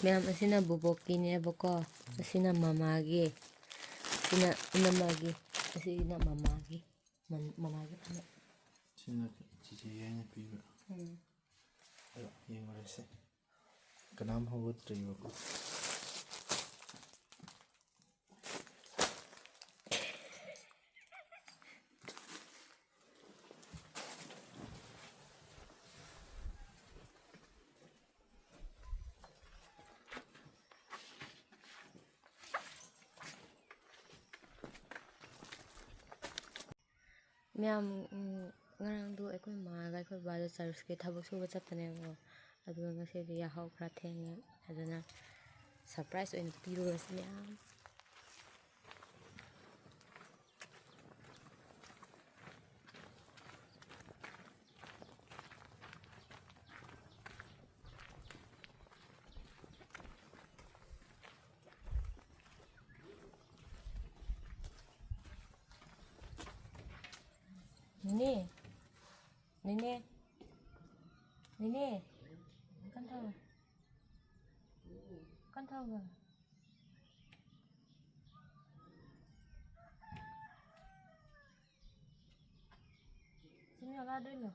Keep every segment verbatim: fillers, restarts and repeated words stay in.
ꯃꯌꯥꯝ, ꯑꯁꯤꯅ ꯕꯣꯕꯣꯛꯀꯤꯅꯦꯕꯀꯣ, ꯑꯁꯤꯅ ꯃꯃꯥꯒꯤ, ꯑꯁꯤꯅ ꯏꯅꯝꯃꯒꯤ, ꯑꯁꯤꯅ ꯃꯃꯥꯒꯤ, ꯃꯃꯥꯒꯤ ꯐꯅꯦꯛ꯫ ꯁꯤꯅ ꯆꯤꯆꯦꯒꯤ ꯑꯩꯅ ꯄꯤꯕ꯫ ꯎꯝ꯫ ꯑꯗꯣ ꯌꯦꯡꯉꯨꯔꯁꯦ꯫ ꯀꯅꯥꯝ ꯍꯧꯒꯠꯇ꯭ꯔꯤꯕꯀꯣ꯫ ꯃꯌꯥꯝ, ꯎꯝ, ꯉꯔꯥꯡꯗꯣ ꯑꯩꯈꯣꯏ ꯃꯥꯒ ꯑꯩꯈꯣꯏ ꯕꯥꯗꯣ ꯆꯔꯆꯀꯤ ꯊꯕꯛ ꯁꯨꯕ ꯆꯠꯄꯅꯦꯕꯀꯣ꯫ ꯑꯗꯨꯒ ꯉꯁꯤꯗꯤ ꯌꯥꯍꯧ ꯈꯔ ꯊꯦꯡꯉꯦ꯫ ꯑꯗꯨꯅ surprise ꯑꯣꯏꯅ ꯄꯤꯔꯨꯔꯁꯤ ꯃꯌꯥꯝ꯫ ꯅꯦꯅꯦ꯫ ꯅꯦꯅꯦ꯫ ꯅꯦꯅꯦ꯫ ꯀꯟꯊꯧ꯫ ꯀꯟꯊꯧꯒ꯫ ꯁꯤꯅ ꯀꯥꯗꯣꯏꯅꯣ?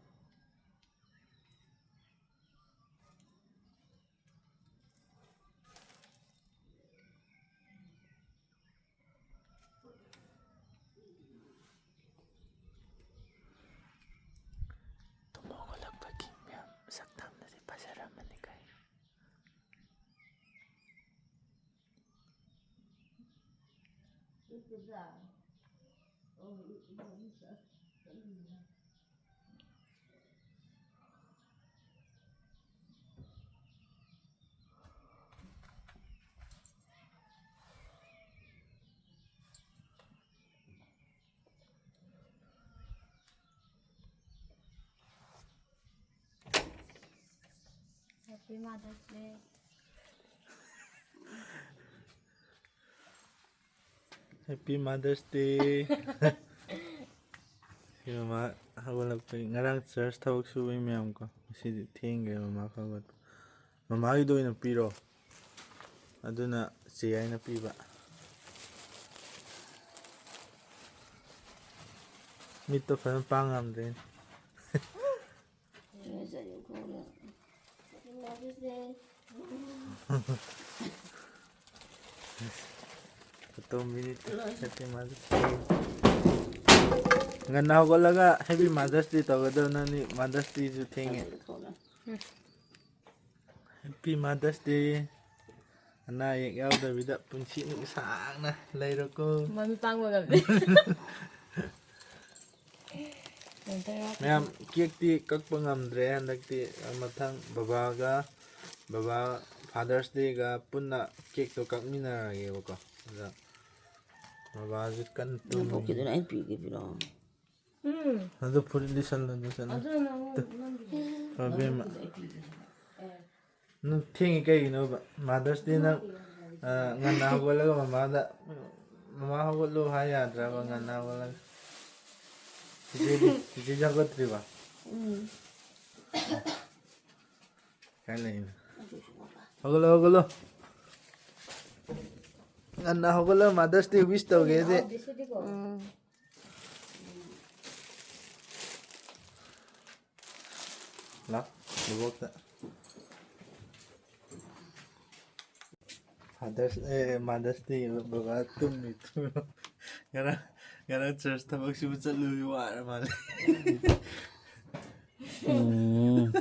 ꯇꯨꯝ ꯍꯧꯒꯠꯂꯛꯄꯒꯤ ꯃꯌꯥꯝ ꯁꯛ ꯇꯥꯡꯅꯗꯤ ꯐꯖꯔꯝꯃꯅꯤ ꯀꯩꯅꯣ꯫ Happy Mother's Day. Happy Mother's Day. ꯁꯤ ꯃꯃꯥ ꯍꯧꯒꯠꯂꯛꯄꯩ, ꯉꯔꯥꯡ ꯆꯔꯆ ꯊꯕꯛ ꯁꯨꯕꯩ ꯃꯌꯥꯝ ꯀꯣ, ꯉꯁꯤꯗꯤ ꯊꯦꯡꯈ꯭ꯔꯦ ꯃꯃꯥ ꯍꯧꯒꯠꯄ꯫ ꯃꯃꯥꯒꯤꯗꯣ ꯑꯣꯏꯅ ꯄꯤꯔꯣ꯫ ꯑꯗꯨꯅ ꯆꯦ ꯌꯥꯏꯅ ꯄꯤꯕ꯫ ꯃꯤꯠꯇꯣ ꯐꯖꯅ ꯄꯥꯡ ꯉꯝꯗ꯭ꯔꯦꯅꯦ꯫ ꯑꯇꯣꯝꯕꯤꯅꯤ꯫ Happy Mother's Day꯫ ꯉꯟꯅ ꯍꯧꯒꯠꯂꯒ Happy Mother's Day ꯇꯧꯒꯗꯕ ꯅꯪꯗꯤ Mother's Dayꯁꯨ ꯊꯦꯡꯉꯦ꯫ Happy Mother's Day꯫ ꯑꯅꯥ ꯑꯌꯦꯛ ꯌꯥꯎꯗꯕꯤꯗ ꯄꯨꯟꯁꯤ ꯅꯨꯡ ꯁꯥꯡꯅ ꯂꯩꯔꯣꯀꯣ꯫ ꯃꯃꯤꯠ ꯄꯥꯡꯕ ꯉꯝꯗꯦ꯫ ꯃꯌꯥꯝ, ꯀꯦꯛꯇꯤ ꯀꯛꯄ ꯉꯝꯗ꯭ꯔꯦ ꯍꯟꯗꯛꯇꯤ꯫ ꯃꯊꯪ ꯕꯕꯥꯒ, ꯕꯕꯥ Father's Dayꯒ ꯄꯨꯟꯅ ꯀꯦꯛꯇꯣ ꯀꯛꯃꯤꯟꯅꯔꯒꯦꯕꯀꯣ꯫ ꯑꯗ ꯕꯕꯥꯁꯨ ꯀꯟꯅ ꯇꯨꯝꯃꯤ꯫ ꯅꯕꯣꯛꯀꯤꯗꯨꯅ ꯑꯩ ꯄꯤꯒꯦ, ꯄꯤꯔꯛꯑꯣ꯫ ꯎꯝ꯫ ꯑꯗꯨ ꯐꯨꯔꯤꯠ ꯂꯤꯁꯜꯂꯣ, ꯂꯤꯁꯜꯂꯣ꯫ ꯑꯗꯨ ꯅꯪꯉꯣꯟ-, ꯅꯪꯒꯤ ꯇꯣ, ꯑꯕꯦꯝꯃ꯫ ꯅꯪ ꯊꯦꯡꯉꯤ ꯀꯩꯒꯤꯅꯣꯕ? Mother's Day ꯅꯪ, ꯑ, ꯉꯟꯅ ꯍꯧꯒꯠꯂꯒ ꯃꯃꯥꯗ, "ꯃꯃꯥ ꯍꯧꯒꯠꯂꯣ" ꯍꯥꯏ ꯌꯥꯗ꯭ꯔꯕ ꯉꯟꯅ ꯍꯧꯒꯠꯂꯒ? ꯆꯤꯆꯦꯗꯤ, ꯆꯤꯆꯦꯁꯨ ꯍꯧꯒꯠꯇ꯭ꯔꯤꯕ? ꯎꯝ꯫ ꯀꯥꯏ ꯂꯩꯅꯣ? ꯍꯧꯒꯠꯂꯣ, ꯍꯧꯒꯠꯂꯣ꯫ ꯉꯟꯅ ꯍꯧꯒꯠꯂꯒ Mother's Day wish ꯇꯧꯒꯦꯗꯤ꯫ ꯎꯝ꯫ ꯂꯥꯛ, ꯕꯕꯣꯛꯇ꯫ Father's, ꯑꯦ, Mother's Day ꯕꯕꯥ ꯇꯨꯝꯃꯤ, ꯇꯨꯝꯃꯤ꯫ ꯉꯔꯥꯡ, ꯉꯔꯥꯡ ꯆꯔꯆ ꯊꯕꯛ ꯁꯨꯕ ꯆꯠꯂꯨꯕꯒꯤ ꯋꯥꯔ ꯃꯥꯜꯂꯦ꯫ ꯎꯝ꯫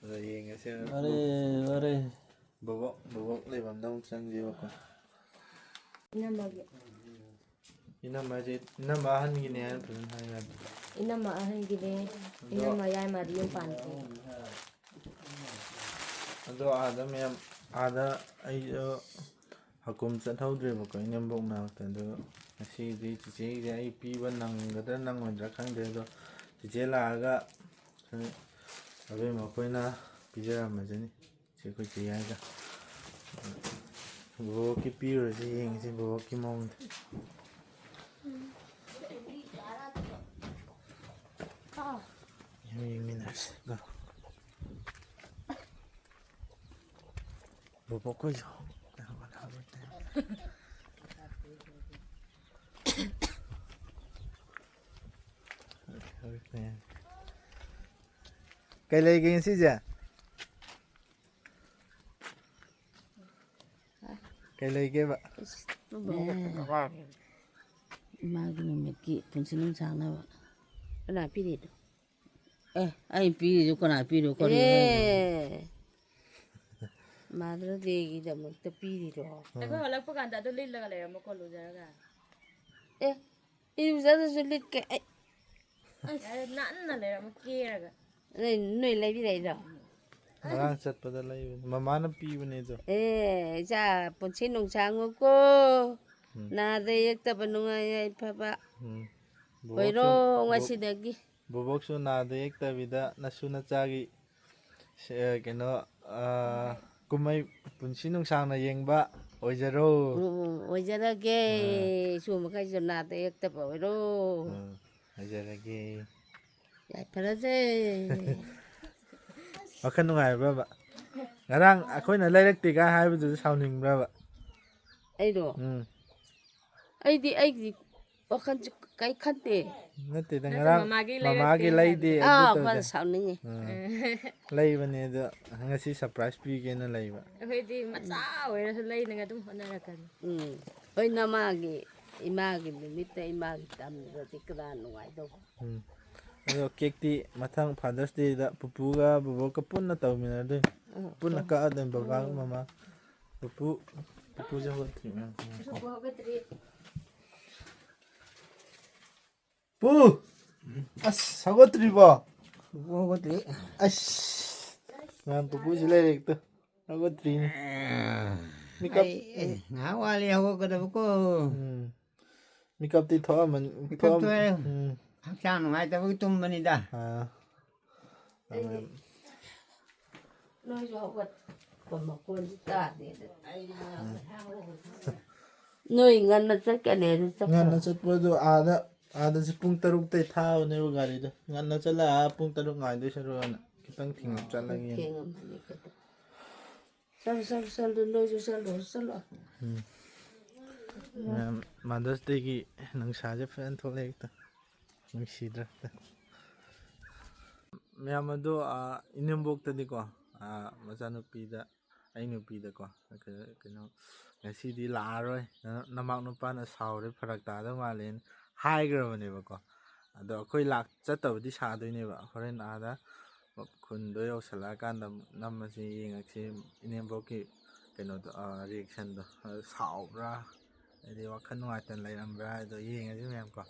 ꯑꯗꯣ ꯌꯦꯡꯉꯁꯦ꯫ ꯋꯥꯔꯦ, ꯋꯥꯔꯦ꯫ ꯕꯣꯕꯣꯛ, ꯕꯣꯕꯣꯛ ꯂꯩꯐꯝꯗ ꯑꯃꯨꯛ ꯆꯪꯁꯦꯕꯀꯣ꯫ ꯏꯅꯝꯃꯒꯤ꯫ ꯏꯅꯝꯃꯁꯦ, ꯏꯅꯝꯃ ꯑꯍꯟꯒꯤꯅꯦ ꯍꯥꯏꯅ ꯐꯖꯅ ꯍꯥꯏ ꯌꯥꯗ꯭ꯔꯣ? ꯏꯅꯝꯃ ꯑꯍꯟꯒꯤꯅꯦ꯫ ꯑꯗꯣ ꯏꯅꯝꯃ ꯌꯥꯏꯃꯗꯤ ꯌꯨꯝ ꯄꯥꯟꯗ꯭ꯔꯤ꯫ ꯑꯗꯣ ꯑꯥꯗ ꯃꯌꯥꯝ, ꯑꯥꯗ ꯑꯩꯁꯨ ꯍꯀꯨꯝ ꯆꯠꯍꯧꯗ꯭ꯔꯦꯕꯀꯣ, ꯏꯅꯦꯝꯕꯣꯛ ꯃꯅꯥꯛꯇ꯫ ꯑꯗꯣ ꯉꯁꯤꯗꯤ ꯆꯤꯆꯦꯒꯤꯁꯦ ꯑꯩ ꯄꯤꯕ ꯅꯪꯒꯗ꯭ꯔꯥ ꯅꯪꯉꯣꯏꯗ꯭ꯔꯥ ꯈꯪꯗ꯭ꯔꯦ꯫ ꯑꯗꯣ ꯆꯤꯆꯦ ꯂꯥꯛꯑꯒ ꯑꯕꯦꯝꯃ ꯑꯩꯈꯣꯏꯅ ꯄꯤꯖꯔꯝꯃꯁꯅꯤ ꯁꯤ ꯑꯩꯈꯣꯏ ꯆꯦ ꯌꯥꯏꯗ꯫ ꯕꯣꯕꯣꯛꯀꯤ ꯄꯤꯔꯨꯔꯁꯤ, ꯌꯦꯡꯁꯤ ꯕꯣꯕꯣꯛꯀꯤ ꯃꯑꯣꯡꯗ꯫ ꯌꯦꯡꯃꯤꯟꯅꯔꯁꯤ꯫ ꯕꯣꯕꯣꯛ ꯈꯣꯏꯁꯨ꯫ ꯀꯩ ꯂꯩꯒꯦ ꯉꯁꯤꯁꯦ? ꯀꯩ ꯂꯩꯒꯦꯕ? ꯏꯃꯥꯒꯤ ꯅꯨꯃꯤꯠꯀꯤ ꯄꯨꯟꯁꯤ ꯅꯨꯡꯁꯥꯡꯅꯕ꯫ ꯀꯅꯥ ꯄꯤꯔꯤꯅꯣ? ꯑꯦ, ꯑꯩ ꯄꯤꯔꯤꯗꯨ ꯀꯅꯥ ꯄꯤꯔꯤꯅꯣ? ꯀꯔꯤꯅꯣ? ꯑꯦ, ꯃꯥꯗꯔ ꯗꯦꯒꯤꯗꯃꯛꯇ ꯄꯤꯔꯤꯔꯣ? ꯑꯩꯈꯣꯏ ꯍꯜꯂꯛꯄ ꯀꯥꯟꯗ ꯑꯗꯨ ꯂꯤꯠꯂꯒ ꯂꯩꯔꯝꯃꯣꯀꯣ ꯂꯨꯖꯔꯒ꯫ ꯑꯦ, ꯏꯔꯨꯖꯗ꯭ꯔꯁꯨ ꯂꯤꯠꯀꯦ ꯑꯩ꯫ ꯌꯥꯔꯦ, ꯅꯥꯟꯅ ꯂꯩꯔꯝꯃꯣ ꯀꯦꯔꯒ꯫ ꯅꯣꯏ, ꯅꯣꯏ ꯂꯩꯕꯤꯔꯛꯏꯔꯣ? ꯉꯔꯥꯡ ꯆꯠꯄꯗ ꯂꯩꯕꯅꯤ, ꯃꯃꯥꯅ ꯄꯤꯕꯅꯦ ꯑꯗꯣ꯫ ꯑꯦ, ꯏꯆꯥ ꯄꯨꯟꯁꯤ ꯅꯨꯡꯁꯥꯡꯉꯨꯀꯣ꯫ ꯎꯝ꯫ ꯅꯥꯗ ꯌꯦꯛꯇꯕ ꯅꯨꯡꯉꯥꯏ ꯌꯥꯏꯐꯕ ꯎꯝ꯫ ꯑꯣꯏꯔꯣ ꯕꯣꯕꯣꯛꯁꯨ- ꯕꯣ- ꯉꯁꯤꯗꯒꯤ꯫ ꯕꯣꯕꯣꯛꯁꯨ ꯅꯥꯗ ꯌꯦꯛꯇꯕꯤꯗ ꯅꯁꯨ ꯅꯆꯥꯒꯤ ꯁꯦ-, ꯀꯩꯅꯣ, ꯑ, ꯀꯨꯝꯍꯩ ꯄꯨꯟꯁꯤ ꯅꯨꯡꯁꯥꯡꯅ ꯌꯦꯡꯕ ꯑꯣꯏꯖꯔꯣ꯫ ꯎꯝ, ꯑꯣꯏꯖꯔꯒꯦ꯫ ꯏꯁꯨ ꯃꯈꯩꯁꯨ ꯅꯥꯗ ꯌꯦꯛꯇꯕ ꯑꯣꯏꯔꯣ꯫ ꯎꯝ, ꯑꯣꯏꯖꯔꯒꯦ꯫ ꯌꯥꯏꯐꯔꯁꯦ꯫ ꯋꯥꯈꯜ ꯅꯨꯡꯉꯥꯏꯕ꯭ꯔꯕ? ꯉꯔꯥꯡ ꯑꯩꯈꯣꯏꯅ ꯂꯩꯔꯛꯇꯦ ꯀꯥꯏ ꯍꯥꯏꯕꯗꯨꯗ ꯁꯥꯎꯅꯤꯡꯕ꯭ꯔꯕ? ꯑꯩꯔꯣ? ꯎꯝ꯫ ꯑꯩꯗꯤ ꯑꯩꯒꯤ ꯋꯥꯈꯜꯁꯨ ꯀꯩ ꯈꯟꯗꯦ꯫ ꯅꯠꯇꯦꯗ, ꯅꯠꯇꯦ, ꯉꯔꯥꯡ ꯃꯃꯥꯒꯤ ꯃꯃꯥꯒꯤ ꯂꯩꯔꯛꯇꯦ ꯂꯩꯗꯦ ꯑꯥ, ꯑꯗꯨ ꯇꯧꯗꯦ꯫ ꯐꯖ ꯁꯥꯎꯅꯤꯡꯉꯤ꯫ ꯎꯝ꯫ ꯂꯩꯕꯅꯦ ꯑꯗꯣ, ꯉꯁꯤ ꯁꯔꯄ꯭ꯔꯥꯏꯖ ꯄꯤꯒꯦꯅ ꯂꯩꯕ꯫ ꯑꯩꯈꯣꯏꯗꯤ ꯃꯆꯥ ꯑꯣꯏꯔꯁꯨ ꯂꯩꯅꯉꯥꯏ ꯑꯗꯨꯝ ꯍꯣꯠꯅꯔꯛꯀꯅꯤ꯫ ꯎꯝ꯫ ꯍꯣꯏ, ꯅꯃꯥꯒꯤ, ꯏꯃꯥꯒꯤ ꯅꯨꯃꯤꯠꯇ ꯏꯃꯥꯒꯤ ꯇꯝꯗ꯭ꯔꯗꯤ ꯀꯅꯥ ꯅꯨꯡꯉꯥꯏꯗꯧꯕ? ꯎꯝ꯫ ꯑꯗꯣ ꯀꯦꯛꯇꯤ ꯃꯊꯪ ꯐꯥꯗꯔꯁ ꯗꯦꯗ ꯄꯨꯄꯨꯒ ꯕꯣꯕꯣꯛꯀ ꯄꯨꯟꯅ ꯇꯧꯃꯤꯟꯅꯗꯣꯏꯅꯤ꯫ ꯎꯝ꯫ ꯄꯨꯟꯅ ꯀꯛꯑꯗꯣꯏꯅꯤ ꯕꯕꯥꯒ ꯃꯃꯥ꯫ ꯄꯨꯄꯨ, ꯄꯨꯄꯨꯁꯦ ꯍꯧꯒꯠꯇ꯭ꯔꯤ ꯃꯌꯥꯝ꯫ ꯄꯨꯄꯨ ꯍꯧꯒꯠꯇ꯭ꯔꯤ꯫ ꯄꯨ! ꯑꯁ, ꯍꯧꯒꯠꯇ꯭ꯔꯤꯕꯣ? ꯄꯨꯄꯨ ꯍꯧꯒꯠꯇ꯭ꯔꯤ꯫ ꯑꯁ! ꯃꯌꯥꯝ ꯄꯨꯄꯨꯁꯤ ꯂꯩꯔꯦꯛꯇ ꯍꯧꯒꯠꯇ꯭ꯔꯤꯅꯦ꯫ ꯃꯤꯀꯞ ꯑꯩ, ꯑꯦ, ꯉꯥꯏꯍꯥꯛ ꯋꯥꯠꯂꯤ ꯍꯧꯒꯠꯀꯗꯕꯀꯣ꯫ ꯎꯝ꯫ ꯃꯤꯀꯞꯇꯤ ꯊꯣꯛꯑꯝꯃꯅꯤ꯫ ꯃꯤꯀꯞ ꯊꯣꯛꯑꯝ-, ꯊꯣꯛꯑꯦ꯫ ꯎꯝ꯫ ꯍꯛꯆꯥꯡ ꯅꯨꯡꯉꯥꯏꯇꯕꯒꯤ ꯇꯨꯝꯕꯅꯤꯗ꯫ ꯑꯥ꯫ ꯅꯣꯏꯁꯨ ꯍꯧꯒꯠꯄ ꯃꯈꯣꯟꯁꯨ ꯇꯥꯗꯦ꯫ ꯅꯣꯏ ꯉꯟꯅ ꯆꯠꯀꯅꯤ ꯑꯗꯨ ꯆꯠꯈ꯭ꯔꯣ꯫ ꯉꯟꯅ ꯆꯠꯄꯗꯣ ꯑꯥꯗ, ꯑꯥꯗꯁꯨ ꯄꯨꯡ ꯇꯔꯨꯛꯇꯩ ꯊꯥꯕꯅꯦꯕ ꯒꯥꯔꯤꯗꯣ꯫ ꯉꯟꯅ ꯆꯠꯂ ꯑꯥ ꯄꯨꯡ ꯇꯔꯨꯛ ꯉꯥꯏꯗꯣꯏ ꯁꯔꯨꯛꯑꯅ ꯈꯤꯇꯪ ꯊꯦꯡꯅ ꯆꯠꯂꯒꯦ꯫ ꯊꯦꯡꯉꯝꯃꯅꯤ ꯀꯩꯗꯧ-, ꯆꯠꯂꯣ, ꯆꯠꯂꯣ, ꯆꯠꯂꯣ, ꯅꯣꯏꯁꯨ ꯆꯠꯂꯣ, ꯆꯠꯂꯣ꯫ ꯎꯝ꯫ ꯃꯌꯥꯝ Mother's Dayꯒꯤ ꯅꯨꯡꯁꯥꯁꯦ ꯐꯖꯅ ꯊꯣꯛꯂꯛꯑꯦ ꯍꯦꯛꯇ꯫ ꯅꯨꯡꯁꯤꯗ꯭ꯔꯥ? ꯃꯌꯥꯝ ꯑꯗꯣ, ꯑꯥ, ꯏꯅꯦꯝꯕꯣꯛꯇꯗꯤꯀꯣ, ꯑꯥ, ꯃꯆꯥꯅꯨꯄꯤꯗ, ꯑꯩ ꯅꯨꯄꯤꯗꯀꯣ, ꯀꯩꯅꯣ, ꯀꯩꯅꯣ, "ꯉꯁꯤꯗꯤ ꯂꯥꯛꯑꯔꯣꯏ, ꯅ-, ꯅꯃꯥꯛ ꯅꯨꯄꯥꯅ ꯁꯥꯎꯔꯦ, ꯐꯔꯛ ꯇꯥꯗꯧ ꯃꯥꯜꯂꯦꯅ" ꯍꯥꯏꯈ꯭ꯔꯕꯅꯦꯕꯀꯣ꯫ ꯑꯗꯣ ꯑꯩꯈꯣꯏ ꯂꯥꯛ-, ꯆꯠꯇꯕꯗꯤ ꯁꯥꯗꯣꯏꯅꯦꯕ, ꯍꯣꯔꯦꯟ ꯑꯥꯗ ꯈꯨꯟꯗꯣ ꯌꯧꯁꯜꯂꯛꯑꯀꯥꯟꯗ ꯑꯃꯨꯛ ꯅꯝꯃꯁꯤ, ꯌꯦꯡꯉꯛꯁꯤ ꯏꯅꯦꯝꯕꯣꯛꯀꯤ ꯀꯩꯅꯣꯗꯣ, ꯑꯥ, reactionꯗꯣ, ꯑꯥ, ꯁꯥꯎꯕ꯭ꯔꯥ, ꯍꯥꯏꯗꯤ ꯋꯥꯈꯜ ꯅꯨꯡꯉꯥꯏꯇꯅ ꯂꯩꯔꯝꯕ꯭ꯔꯥ ꯍꯥꯏꯗꯣ ꯌꯦꯡꯉꯁꯤ ꯃꯌꯥꯝ ꯀꯣ꯫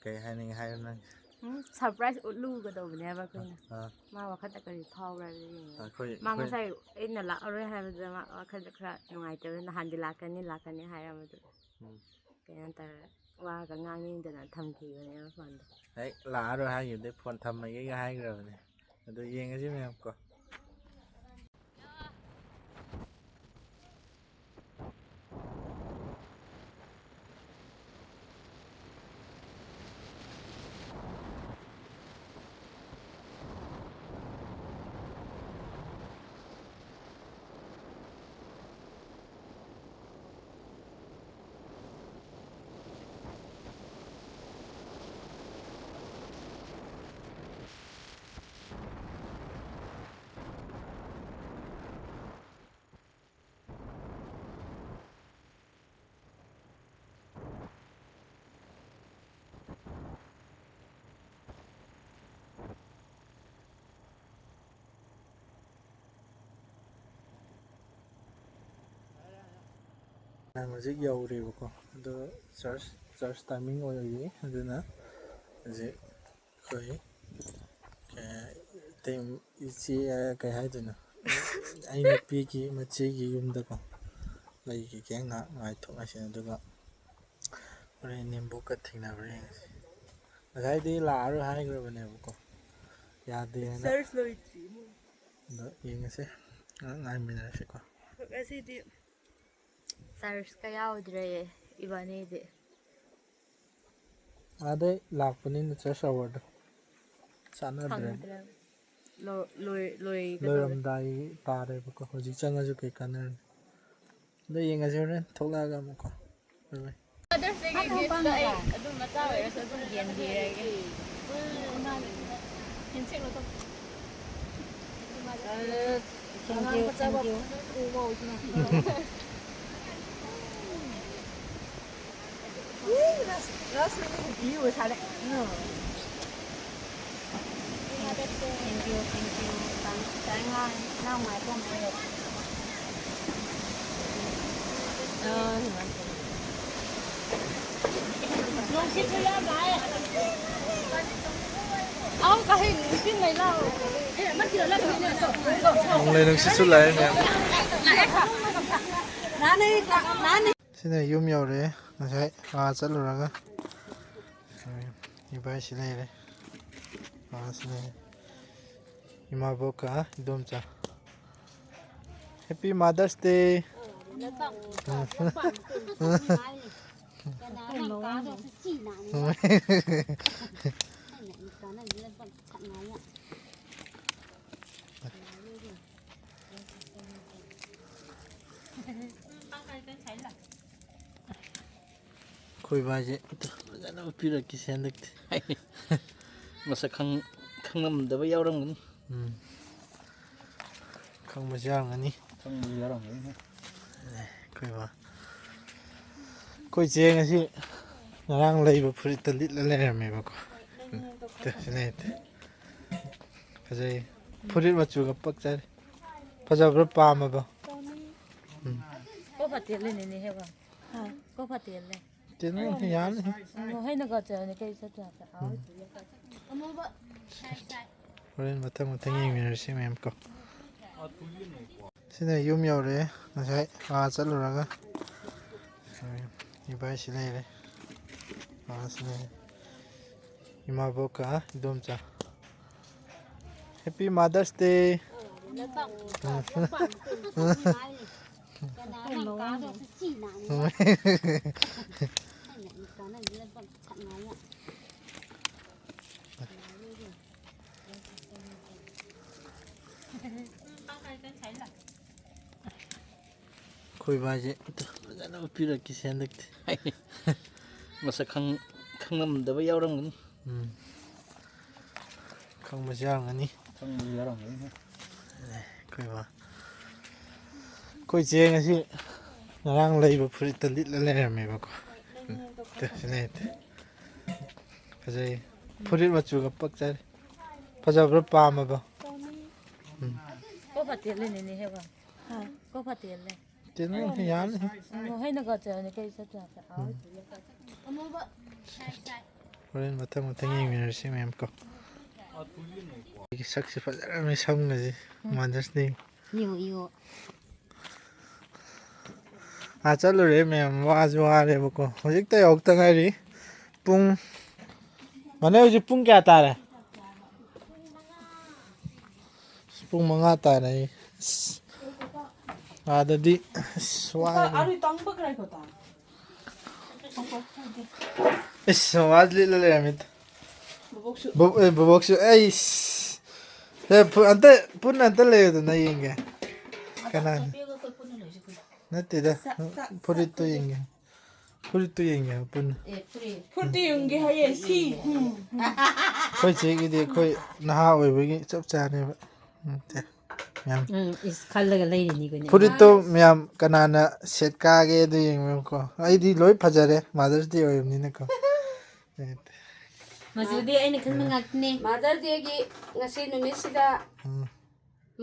ꯀꯩ ꯍꯥꯏꯅꯤꯡꯉꯤ ꯍꯥꯏꯌꯨ ꯅꯪ꯫ ꯎꯝ, surprise ꯎꯠꯂꯨꯒꯗꯧꯕꯅꯦꯕ ꯑꯩꯈꯣꯏꯅ꯫ ꯑꯥ꯫ ꯃꯥ ꯋꯥꯈꯜꯗ ꯀꯔꯤ ꯐꯥꯎꯕ꯭ꯔꯥ ꯍꯥꯏꯕꯗꯣ ꯌꯦꯡꯉꯦ꯫ ꯑꯩꯈꯣꯏ, ꯃꯥ ꯑꯩꯈꯣꯏ ꯉꯁꯥꯏ ꯑꯩꯅ ꯂꯥꯛꯑꯔꯣꯏ ꯍꯥꯏꯕꯗꯨꯗ ꯃꯥ ꯋꯥꯈꯜꯗ ꯈꯔ ꯅꯨꯡꯉꯥꯏꯇꯕ, ꯅꯍꯥꯟꯗꯤ ꯂꯥꯛꯀꯅꯤ, ꯂꯥꯛꯀꯅꯤ ꯍꯥꯏꯔꯝꯕꯗꯨ꯫ ꯎꯝ꯫ ꯀꯩꯅꯣ ꯇꯧꯔꯦ, ꯋꯥꯒ ꯉꯥꯡꯅꯤꯡꯗꯅ ꯊꯝꯈꯤꯕꯅꯦꯕ ꯐꯣꯟꯗꯣ꯫ ꯍꯦꯛ ꯂꯥꯛꯑꯔꯣꯏ ꯍꯥꯏꯈꯤꯕꯗꯩ ꯐꯣꯟ ꯊꯝꯃꯒꯦꯒ ꯍꯥꯏꯈ꯭ꯔꯕꯅꯦ꯫ ꯑꯗꯨ ꯌꯦꯡꯉꯁꯤ ꯃꯌꯥꯝ ꯀꯣ꯫ ꯅꯪ ꯍꯧꯖꯤꯛ ꯌꯧꯔꯦꯕꯀꯣ, ꯑꯗꯣ church, church timing ꯑꯣꯏꯔꯤ, ꯑꯗꯨꯅ ꯍꯧꯖꯤꯛ ꯑꯩꯈꯣꯏ, ꯀꯩ, ꯏꯇꯩ-, ꯏꯆꯦ, ꯀꯩ ꯍꯥꯏꯗꯣꯏꯅꯣ, ꯑꯩ ꯅꯨꯄꯤꯒꯤ ꯃꯆꯦꯒꯤ ꯌꯨꯝꯗꯀꯣ ꯂꯩꯈꯤꯒꯦ ꯉꯥꯏꯍꯥꯛ, ꯉꯥꯏꯊꯣꯛ ꯉꯥꯏꯁꯤꯟ, ꯑꯗꯨꯒ ꯍꯣꯔꯦꯟ ꯅꯦꯝꯕꯣꯛꯀ ꯊꯦꯡꯅꯕ꯭ꯔꯥ ꯌꯦꯡꯉꯁꯤ꯫ ꯉꯁꯥꯏꯗꯤ ꯂꯥꯛꯑꯔꯣꯏ ꯍꯥꯏꯈ꯭ꯔꯕꯅꯦꯕꯀꯣ, ꯌꯥꯗꯦꯅ꯫ Church ꯂꯣꯏꯗ꯭ꯔꯤ ꯏꯃꯨꯡ꯫ ꯑꯗꯣ ꯌꯦꯡꯉꯁꯦ, ꯉꯥꯏꯍꯥꯛ ꯉꯥꯏꯃꯤꯟꯅꯔꯁꯤꯀꯣ꯫ ꯉꯁꯤꯗꯤ ꯆꯔꯆꯀ ꯌꯥꯎꯗ꯭ꯔꯦ ꯏꯕꯥꯅꯤꯗꯤ꯫ ꯑꯥꯗꯩ ꯂꯥꯛꯄꯅꯤꯅ ꯆꯔꯆ ꯑꯋꯥꯔꯗꯣ ꯆꯥꯟꯅꯗ꯭ꯔꯦ꯫ ꯐꯪꯗ꯭ꯔꯦ꯫ ꯂꯣ- ꯂꯣꯏ- ꯂꯣꯏꯒꯗꯧꯔꯦ꯫ ꯂꯣꯏꯔꯝꯗꯥꯏ ꯇꯥꯔꯦꯕꯀꯣ, ꯍꯧꯖꯤꯛ ꯆꯪꯉꯁꯨ ꯀꯩ ꯀꯥꯟꯅꯔꯅꯤ꯫ ꯑꯗꯣ ꯌꯦꯡꯉꯁꯤ ꯍꯣꯔꯦꯟ ꯊꯣꯛꯂꯛꯑꯒ ꯑꯃꯨꯛꯀꯣ꯫ ꯕꯥꯏ ꯕꯥꯏ꯫ ꯃꯥꯗꯔꯁ ꯗꯦꯒꯤ ꯒꯤꯐꯇ ꯑꯩ ꯑꯗꯨꯝ ꯃꯆꯥ ꯑꯣꯏꯔꯁꯨ ꯑꯗꯨꯝ ꯌꯦꯟꯕꯤꯔꯒꯦ꯫ Thank you, thank you. Thank you, thank you. Thank you. ꯅꯣꯡꯂꯩ ꯅꯨꯡꯁꯤꯠꯁꯨ ꯂꯥꯛꯑꯦ ꯃꯌꯥꯝ꯫ ꯁꯤꯅ ꯌꯨꯝ ꯌꯧꯔꯛꯑꯦ, ꯉꯁꯥꯏ ꯑꯥ ꯆꯠꯂꯨꯔꯒ꯫ ꯏꯕꯥꯏꯁꯤ ꯂꯩꯔꯦ, ꯑꯥ ꯁꯤ ꯂꯩꯔꯦ꯫ ꯏꯃꯥꯕꯣꯛꯀ ꯏꯗꯣꯝꯆꯥ꯫ Happy Mother's Day꯫ ꯑꯩꯈꯣꯏ ꯕꯥꯏꯁꯦ ꯐꯖꯅ ꯎꯠꯄꯤꯔꯛꯈꯤꯁꯦ ꯍꯟꯗꯛꯇꯤ꯫ ꯃꯁꯛ ꯈꯪ ꯈꯪꯉꯝꯗꯕ ꯌꯥꯎꯔꯝꯒꯅꯤ꯫ ꯎꯝ꯫ ꯈꯪꯕꯁꯨ ꯌꯥꯎꯔꯝꯒꯅꯤ꯫ ꯈꯪꯕꯁꯨ ꯌꯥꯎꯔꯝꯒꯅꯤ꯫ ꯑꯩꯈꯣꯏ ꯕꯥ ꯑꯩꯈꯣꯏ ꯆꯦ ꯉꯁꯤ ꯉꯔꯥꯡ ꯂꯩꯕ ꯐꯨꯔꯤꯠꯇ ꯂꯤꯠꯂ ꯂꯩꯔꯝꯃꯦꯕꯀꯣ꯫ ꯇꯦ, ꯁꯤ ꯂꯩ, ꯇꯦ꯫ ꯐꯖꯩ꯫ ꯐꯨꯔꯤꯠ ꯃꯆꯨꯒ ꯄꯛꯆꯔꯦ꯫ ꯐꯖꯕ꯭ꯔꯣ, ꯄꯥꯝꯃꯕꯣ? ꯎꯝ꯫ ꯀꯣ ꯐꯇꯦꯜ ꯂꯩꯅꯤꯅꯦ ꯍꯦꯕ꯫ ꯀꯣ ꯐꯇꯦꯜ ꯂꯩ꯫ ꯇꯦꯟ ꯌꯥꯅꯤ꯫ ꯍꯩꯅ ꯀꯠꯆꯔꯅꯤ ꯀꯩ ꯆꯠꯇꯣꯏ ꯍꯥꯏꯕ꯫ ꯍꯣꯔꯦꯟ ꯃꯊꯪ ꯃꯊꯪ ꯌꯦꯡꯃꯤꯟꯅꯔꯁꯤ ꯃꯌꯥꯝ ꯀꯣ꯫ ꯁꯤꯅ ꯌꯨꯝ ꯌꯧꯔꯛꯑꯦ꯫ ꯉꯁꯥꯏ ꯑꯥ ꯆꯠꯂꯨꯔꯒ꯫ ꯏꯕꯥꯏꯁꯤ ꯂꯩꯔꯦ꯫ ꯑꯥ ꯁꯤ ꯂꯩꯔꯦ꯫ ꯏꯃꯥꯕꯣꯛꯀ ꯏꯗꯣꯝꯆꯥ꯫ Happy Mother's Day꯫ ꯑꯩꯈꯣꯏ ꯕꯥꯁꯦ ꯐꯖꯅ ꯎꯠꯄꯤꯔꯛꯀꯦꯁꯦ ꯍꯟꯗꯛꯇꯤ꯫ ꯃꯁꯛ ꯈꯪ-, ꯈꯪꯉꯝꯗꯕ ꯌꯥꯎꯔꯝꯒꯅꯤ꯫ ꯎꯝ꯫ ꯈꯪꯕꯁꯨ ꯌꯥꯎꯔꯝꯒꯅꯤ꯫ ꯈꯪꯕꯁꯨ ꯌꯥꯎꯔꯝꯒꯅꯤ꯫ ꯑꯦ, ꯑꯩꯈꯣꯏ ꯕꯥ-, ꯑꯩꯈꯣꯏ ꯆꯦ ꯉꯁꯤ ꯉꯔꯥꯡ ꯂꯩꯕ ꯐꯨꯔꯤꯠꯇ ꯂꯤꯠꯂ ꯂꯩꯔꯝꯃꯦꯕꯀꯣ꯫ ꯇꯨ, ꯁꯤꯅ ꯍꯦꯛꯇ ꯐꯖꯩ꯫ ꯐꯨꯔꯤꯠ ꯃꯆꯨꯒ ꯄꯛꯆꯔꯦ꯫ ꯐꯖꯕ꯭ꯔꯥ, ꯄꯥꯝꯃꯕ? ꯎꯝ꯫ ꯀꯣ ꯐꯠꯇꯦꯜ ꯂꯩꯅꯤꯅꯦ ꯍꯦꯕ꯫ ꯍꯥ? ꯀꯣ ꯐꯠꯇꯦꯜ ꯂꯩ꯫ ꯇꯦꯟ ꯌꯥꯅꯤ꯫ ꯎꯝ, ꯍꯩꯅ ꯀꯠꯆꯔꯅꯤ ꯀꯩ ꯆꯠꯇ꯭ꯔꯥ? ꯎꯝ꯫ ꯍꯣꯔꯦꯟ ꯃꯊꯪ ꯃꯊꯪ ꯌꯦꯡꯃꯤꯟꯅꯔꯁꯤ ꯃꯌꯥꯝ ꯀꯣ꯫ ꯑꯩꯒꯤ ꯁꯛꯁꯦ ꯐꯖꯔꯝꯃꯦ ꯁꯝꯒꯁꯦ꯫ ꯎꯝ꯫ Mother's Day꯫ ꯏꯌꯣ, ꯏꯌꯣ꯫ ꯑꯥ ꯆꯠꯂꯨꯔꯦ ꯃꯌꯥꯝ, ꯋꯥꯁꯨ ꯋꯥꯔꯦꯕꯀꯣ꯫ ꯍꯧꯖꯤꯛꯇ ꯌꯧꯔꯛꯇ ꯉꯥꯏꯔꯤ꯫ ꯄꯨꯡ, ꯃꯥꯅꯦ, ꯍꯧꯖꯤꯛ ꯄꯨꯡ ꯀꯌꯥ ꯇꯥꯔꯦ? ꯄꯨꯡ ꯃꯉꯥ ꯇꯥꯔꯦ꯫ ꯑꯁ, ꯑꯥꯗꯗꯤ ꯑꯁ, ꯋꯥꯔꯦ꯫ ꯏꯁ, ꯃꯃꯥꯁꯨ ꯂꯤꯠꯂ ꯂꯩꯔꯝꯃꯤ꯫ ꯕꯣꯕꯣꯛꯁꯨ꯫ ꯕꯣ-, ꯑꯦ, ꯕꯣꯕꯣꯛꯁꯨ꯫ ꯑꯩꯁ꯫ ꯁꯦ, ꯐꯨ-, ꯑꯝꯇ, ꯄꯨꯟꯅ ꯑꯝꯇ ꯂꯩꯌꯨꯗꯅ ꯌꯦꯡꯒꯦ꯫ ꯀꯅꯥꯅꯣ? ꯅꯠꯇꯦꯗ꯫ ꯁꯛ, ꯁꯛ, ꯐꯨꯔꯤꯠꯇꯣ ꯁꯛ ꯌꯦꯡꯒꯦ꯫ ꯐꯨꯔꯤꯠꯇꯣ ꯌꯦꯡꯒꯦ ꯍꯥꯏꯕ ꯄꯨꯟꯅ꯫ ꯐꯨꯔꯤꯠꯇꯣ ꯌꯦꯡꯒꯦ ꯍꯥꯏꯌꯦ, ꯁꯤ꯫ ꯎꯝ꯫ ꯑꯩꯈꯣꯏ ꯆꯦꯒꯤꯗꯤ ꯑꯩꯈꯣꯏ ꯅꯍꯥ ꯑꯣꯏꯕꯒꯤ ꯆꯞ ꯆꯥꯅꯦꯕ꯫ ꯎꯝ, ꯁꯦ꯫ ꯃꯌꯥꯝ꯫ ꯎꯝ, ꯏꯁ, ꯈꯜꯂꯒ ꯂꯩꯔꯤꯅꯤ ꯑꯩꯈꯣꯏꯅ꯫ ꯐꯨꯔꯤꯠꯇꯣ ꯃꯌꯥꯝ ꯀꯅꯥꯅ ꯁꯦꯠ ꯀꯥꯒꯦ ꯑꯗꯨ ꯌꯦꯡꯉꯨꯀꯣ꯫ ꯑꯩꯗꯤ ꯂꯣꯏ ꯐꯖꯔꯦ, Mother's Day ꯑꯣꯏꯕꯅꯤꯅꯀꯣ꯫ ꯃꯆꯨꯗꯤ ꯑꯩꯅ ꯈꯟꯕ ꯉꯥꯛꯇꯅꯦ꯫ Mother Dayꯒꯤ ꯉꯁꯤ ꯅꯨꯃꯤꯠꯁꯤꯗ ꯎꯝ꯫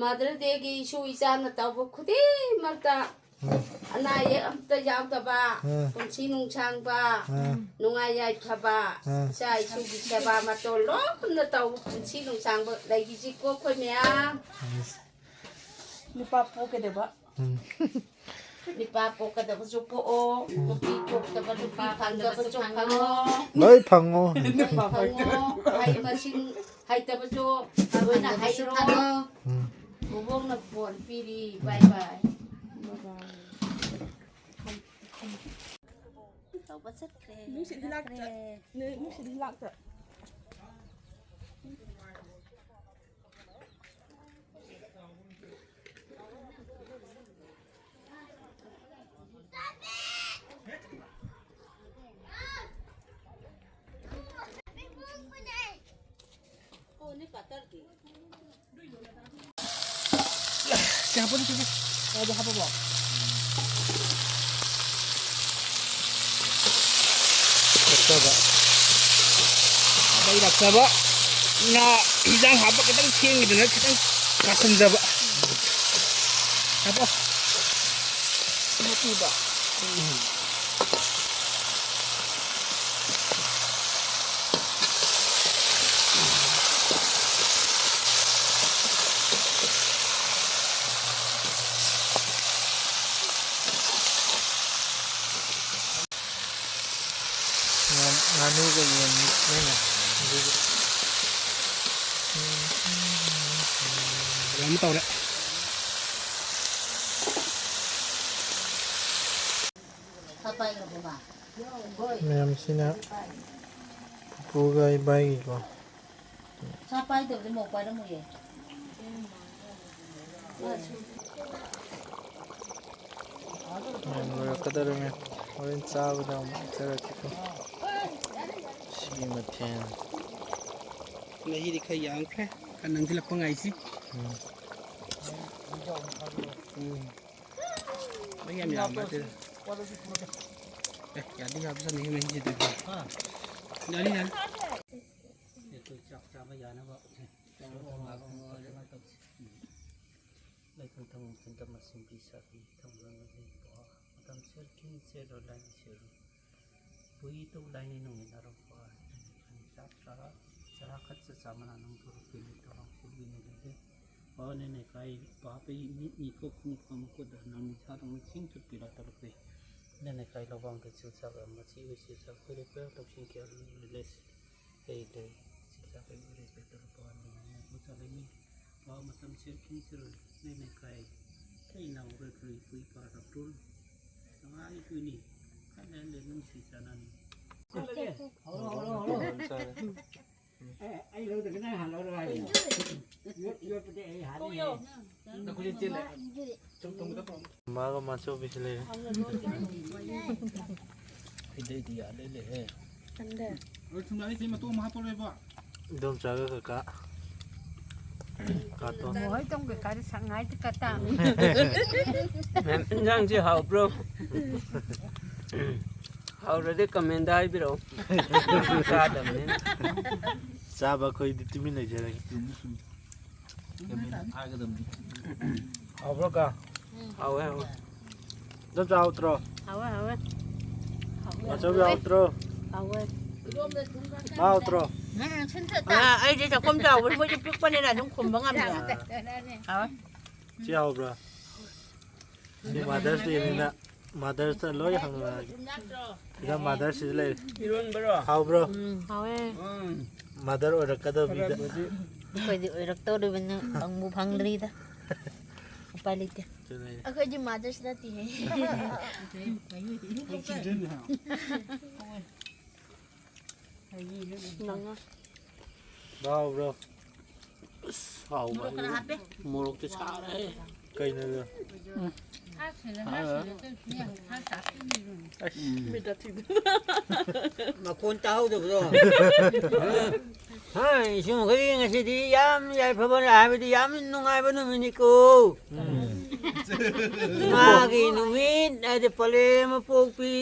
Mother Dayꯒꯤ ꯏꯁꯨ ꯏꯆꯥꯅ ꯇꯧꯕ ꯈꯨꯗꯤꯡꯃꯛꯇ ꯎꯝ꯫ ꯑꯅꯥ ꯑꯌꯦꯛ ꯑꯝꯇ ꯌꯥꯎꯗꯕ, ꯎꯝ꯫ ꯄꯨꯟꯁꯤ ꯅꯨꯡꯁꯥꯡꯕ, ꯎꯝ꯫ ꯅꯨꯡꯉꯥꯏ ꯌꯥꯏꯐꯕ, ꯎꯝ꯫ ꯏꯆꯥ ꯏꯁꯨꯒꯤ ꯁꯦꯕꯥ ꯃꯇꯣꯟ ꯂꯣꯏꯅ ꯇꯧꯕ ꯄꯨꯟꯁꯤ ꯅꯨꯡꯁꯥꯡꯕ ꯂꯩꯈꯤꯁꯤꯀꯣ ꯑꯩꯈꯣꯏ ꯃꯌꯥꯝ꯫ ꯎꯝ꯫ ꯅꯨꯄꯥ ꯄꯣꯛꯀꯗꯕ꯫ ꯎꯝ꯫ ꯅꯨꯄꯥ ꯄꯣꯛꯀꯗꯕꯁꯨ ꯄꯣꯛꯑꯣ, ꯎꯝ꯫ ꯅꯨꯄꯤ ꯄꯣꯛꯇꯕ ꯅꯨꯄꯤ ꯐꯪꯗꯕꯁꯨ ꯐꯪꯉꯣ꯫ ꯂꯣꯏ ꯐꯪꯉꯣ꯫ ꯐꯪꯉꯣ꯫ ꯍꯩ ꯃꯁꯤꯡ ꯍꯩꯇꯕꯁꯨ ꯂꯣꯏꯅ ꯍꯩꯔꯣ꯫ ꯎꯝ꯫ ꯕꯣꯕꯣ ꯄꯤꯔꯤ꯫ Bye bye꯫ ꯇꯧꯕ ꯆꯠꯈ꯭ꯔꯦ꯫ ꯅꯨꯡꯁꯤꯠ ꯍꯤꯂꯥꯛꯇ꯫ ꯂꯥꯛꯈ꯭ꯔꯦ꯫ ꯅꯨꯡꯁꯤꯠ ꯍꯤꯂꯥꯛꯇ꯫ ꯁꯤ ꯍꯥꯞꯄꯅꯤ, ꯁꯤ ꯍꯥꯞꯄꯅꯤ꯫ ꯑꯣ, ꯑꯗꯨ ꯍꯥꯞꯄꯕꯣ? ꯂꯥꯛꯆꯕ꯫ ꯃꯩ ꯂꯥꯛꯆꯕ꯫ ꯉꯥ ꯍꯤꯟꯖꯥꯡ ꯍꯥꯞꯄ ꯈꯤꯇꯪ ꯊꯦꯡꯉꯤꯗꯅ ꯈꯤꯇꯪ ꯀꯥꯁꯟꯗꯕ꯫ ꯍꯥꯞꯄꯣ꯫ ꯃꯇꯨꯗꯣ꯫ ꯎꯝ꯫ ꯉꯥ-, ꯉꯥꯅꯨꯒ ꯌꯦꯟ mix ꯅꯦꯅꯦ꯫ ꯑꯗꯨꯒ ꯀꯩꯅꯣꯝ ꯇꯧꯔꯦ꯫ ꯃꯌꯥꯝꯁꯤꯅ ꯄꯨꯄꯨꯒ ꯏꯕꯥꯏꯒꯤꯀꯣ꯫ ꯁꯥ ꯄꯥꯏꯗꯕꯗꯤ ꯃꯧ ꯄꯥꯏꯔꯝꯃꯣꯏꯌꯦ꯫ ꯃꯌꯥꯝ ꯂꯣꯏꯔꯛꯀꯗꯧꯔꯦ ꯃꯌꯥꯝ꯫ ꯍꯣꯔꯦꯟ ꯆꯥꯕꯗ ꯑꯃꯨꯛ ꯎꯠꯆꯔꯛꯀꯦꯀꯣ꯫ ꯁꯤꯒꯤ ꯃꯊꯦꯜ꯫ ꯃꯍꯤꯗꯤ ꯈꯔ ꯌꯥꯝꯈ꯭ꯔꯦ꯫ ꯈꯔ ꯅꯪꯁꯤꯜꯂꯛꯄ ꯉꯥꯏꯁꯤ꯫ ꯎꯝ꯫ ꯎꯝ꯫ ꯃꯍꯤ ꯌꯥꯝ ꯌꯥꯝꯕ ꯅꯠꯇꯦꯗ꯫ ꯑꯦ, ꯌꯥꯗꯤ ꯌꯥꯕꯖꯥꯠꯅꯤ ꯃꯍꯤꯁꯤꯗꯤ꯫ ꯌꯥꯅꯤ, ꯌꯥꯅꯤ꯫ ꯑꯩꯈꯣꯏ ꯆꯥꯛ ꯆꯥꯕ ꯌꯥꯅꯕ ꯉꯥꯏꯍꯥꯛ ꯇꯧꯁꯤ꯫ ꯂꯩꯐꯝ ꯊꯝꯐꯝ ꯈꯨꯟꯗ ꯃꯁꯤꯡ ꯄꯤ ꯁꯥꯕꯤ ꯊꯝꯂꯝꯕ ꯂꯩꯀꯣ꯫ ꯃꯇꯝ ꯁꯦꯜ ꯈꯤꯡ ꯁꯦꯜꯂꯣ ꯂꯥꯏ ꯁꯦꯜꯂꯣ꯫ ꯄꯨꯏ ꯇꯧ ꯂꯥꯏꯅꯤ ꯅꯨꯡꯃꯤꯠ ꯅꯔꯛꯄ꯫ ꯆꯥꯛ ꯆꯥꯔ ꯆꯔꯥ ꯈꯠ ꯆ ꯆꯥꯃꯅ ꯅꯪ ꯊꯣꯔꯛꯄꯤ ꯂꯩꯇ ꯋꯥꯡ ꯁꯤꯜꯒꯤ ꯅꯨꯡꯉꯥꯏꯖꯩ꯫ ꯄꯥꯎ ꯅꯦꯅꯦ ꯀꯥꯏ ꯄꯥꯄꯩ ꯃꯤꯠ ꯅꯤ ꯀꯣꯛ ꯈꯣꯡ ꯐꯝ ꯈꯨꯠ ꯅꯪ ꯅꯤꯁꯥ ꯅꯪ ꯆꯤꯡ ꯊꯨꯠꯄꯤꯔ ꯇꯧꯔꯛꯄꯤ꯫ ꯅꯦꯅꯦ ꯀꯥꯏ ꯂꯧꯕꯥꯡꯗ ꯆꯤꯟ ꯁꯥꯕ ꯃꯁꯤ ꯑꯣꯏꯁꯤ ꯁꯥ ꯈꯣꯏꯔꯦ ꯄꯦꯔ ꯇꯧꯁꯤꯟ ꯀꯌꯥ ꯂꯩ ꯂꯩ ꯂꯩ꯫ ꯂꯩ ꯂꯩ꯫ ꯆꯤꯟ ꯁꯥ ꯀꯩ ꯑꯣꯏꯔꯦ ꯄꯦ ꯇꯧꯔꯛꯄ ꯋꯥꯅꯤ ꯅꯦꯅꯦ ꯄꯨ ꯆꯥ ꯂꯩꯃꯤ꯫ ꯄꯥꯎ ꯃꯇꯝ ꯁꯦꯜ ꯈꯤꯡ ꯁꯦꯜꯂꯣ꯫ ꯅꯦꯅꯦ ꯀꯥꯏ ꯀꯩ ꯅꯥꯎꯔ ꯀꯔꯤ ꯀꯨꯏ ꯄꯥꯔ ꯇꯨꯜ ꯅꯉꯥꯏ ꯀꯨꯏꯅꯤ ꯈꯜꯂꯦ ꯅꯨꯡꯁꯤ ꯆꯥꯅꯅꯤ꯫ ꯑꯩ ꯂꯧꯗ꯭ꯔꯒ ꯅꯪ ꯍꯥꯟꯅ ꯂꯧꯔꯣ ꯍꯥꯏꯕ꯫ ꯌꯣꯠ-, ꯌꯣꯠꯄꯗꯤ ꯑꯩ ꯍꯥꯟꯅ ꯍꯦꯛ꯫ ꯃꯥꯒ ꯃꯥꯆꯧꯕꯤꯁꯤ ꯂꯩꯔꯦ꯫ ꯈꯣꯏꯗꯩꯗꯤ ꯌꯥꯜꯂꯦ ꯂꯩꯍꯦ꯫ ꯊꯨꯝꯌꯥꯛꯄꯤ ꯁꯤ ꯃꯇꯣꯝ ꯑꯃ ꯍꯥꯞꯄꯔꯣꯏꯕ꯫ ꯏꯗꯣꯝꯆꯥꯒ ꯀꯀꯥ꯫ ꯀꯥꯇꯣꯟ꯫ ꯃꯣꯍꯣꯏ ꯇꯣꯡꯒ ꯀꯥꯔꯤ ꯁꯛꯉꯥꯏꯗ ꯀꯇꯥ꯫ ꯃꯦꯝ, ꯏꯟꯖꯥꯡꯁꯤ ꯍꯥꯎꯕ꯭ꯔꯣ? ꯍꯥꯎꯔꯗꯤ ꯀꯃꯦꯟꯗ ꯍꯥꯏꯕꯤꯔꯛꯑꯣ꯫ ꯆꯥꯗꯕꯅꯤꯅ꯫ ꯆꯥꯕ ꯑꯩꯈꯣꯏꯗꯤ ꯇꯨꯃꯤꯟ ꯂꯩꯖꯔꯒꯦ꯫ ꯍꯥꯎꯕ꯭ꯔꯣ ꯀꯥ? ꯍꯥꯎꯋꯦ, ꯍꯥꯎꯋꯦ꯫ ꯑꯗꯨꯝ ꯆꯥꯎꯗ꯭ꯔꯣ? ꯍꯥꯎꯋꯦ, ꯍꯥꯎꯋꯦ꯫ ꯃꯆꯧ ꯌꯥꯎꯗ꯭ꯔꯣ? ꯍꯥꯎꯋꯦ꯫ ꯃꯥ ꯍꯥꯎꯇ꯭ꯔꯣ? ꯎꯝ, ꯁꯤꯟ ꯊꯣꯛꯇ꯫ ꯑꯥ, ꯑꯩꯗꯤ ꯆꯥꯛꯈꯨꯝ ꯆꯥꯎꯕꯅꯤ, ꯃꯣꯏꯗꯤ ꯄꯤꯛꯄꯅꯤꯅ ꯑꯗꯨꯝ ꯈꯨꯝꯕ ꯉꯝꯃꯦ꯫ ꯍꯥꯎꯋꯦ꯫ ꯆꯦ ꯍꯥꯎꯕ꯭ꯔꯥ? ꯁꯤ Mother's Day ꯅꯤꯅ Mother's ꯇ ꯂꯣꯏ ꯍꯪꯉꯛꯑꯒꯦ꯫ ꯁꯤꯗ Mother's ꯁꯤꯗ ꯂꯩꯔꯦ꯫ ꯏꯔꯣꯟꯕꯔꯣ? ꯍꯥꯎꯕ꯭ꯔꯣ? ꯎꯝ, ꯍꯥꯎꯋꯦ꯫ ꯎꯝ꯫ Mother ꯑꯣꯏꯔꯛꯀꯗꯕꯤꯗ꯫ ꯑꯩꯈꯣꯏꯗꯤ ꯑꯣꯏꯔꯛꯇꯧꯔꯤꯕꯅꯤ, ꯐꯪꯕꯨ ꯐꯪꯗ꯭ꯔꯤꯗ꯫ ꯎꯄꯥꯏ ꯂꯩꯇꯦ꯫ ꯑꯗꯨꯅꯦ꯫ ꯑꯩꯈꯣꯏꯗꯤ Mother's ꯅꯠꯇꯦꯍꯦ꯫ ꯅꯪꯉꯣ꯫ ꯍꯥꯎꯕ꯭ꯔꯣ? ꯑꯁ, ꯍꯥꯎꯕ ꯃꯣꯔꯣꯛ ꯈꯔ ꯍꯥꯏꯕꯨ꯫ ꯍꯥꯞꯄꯦ꯫ ꯃꯣꯔꯣꯛꯇꯤ ꯁꯥꯔꯦ꯫ ꯀꯩꯅꯣꯗꯣ? ꯎꯝ꯫ ꯃꯈꯣꯟ ꯇꯥꯍꯧꯗꯕ꯭ꯔꯣ? ꯍꯥꯏ, ꯏꯁꯨꯡꯈꯩ ꯉꯁꯤꯗꯤ ꯌꯥꯝ ꯌꯥꯏꯐꯕ ꯍꯥꯏꯕꯗꯤ ꯌꯥꯝ ꯅꯨꯡꯉꯥꯏꯕ ꯅꯨꯃꯤꯠꯅꯤꯀꯣ꯫ ꯎꯝ꯫ ꯏꯃꯥꯒꯤ ꯅꯨꯃꯤꯠ ꯍꯥꯏꯗꯤ ꯄꯂꯦꯝ ꯑꯃ ꯄꯣꯛꯄꯤ꯫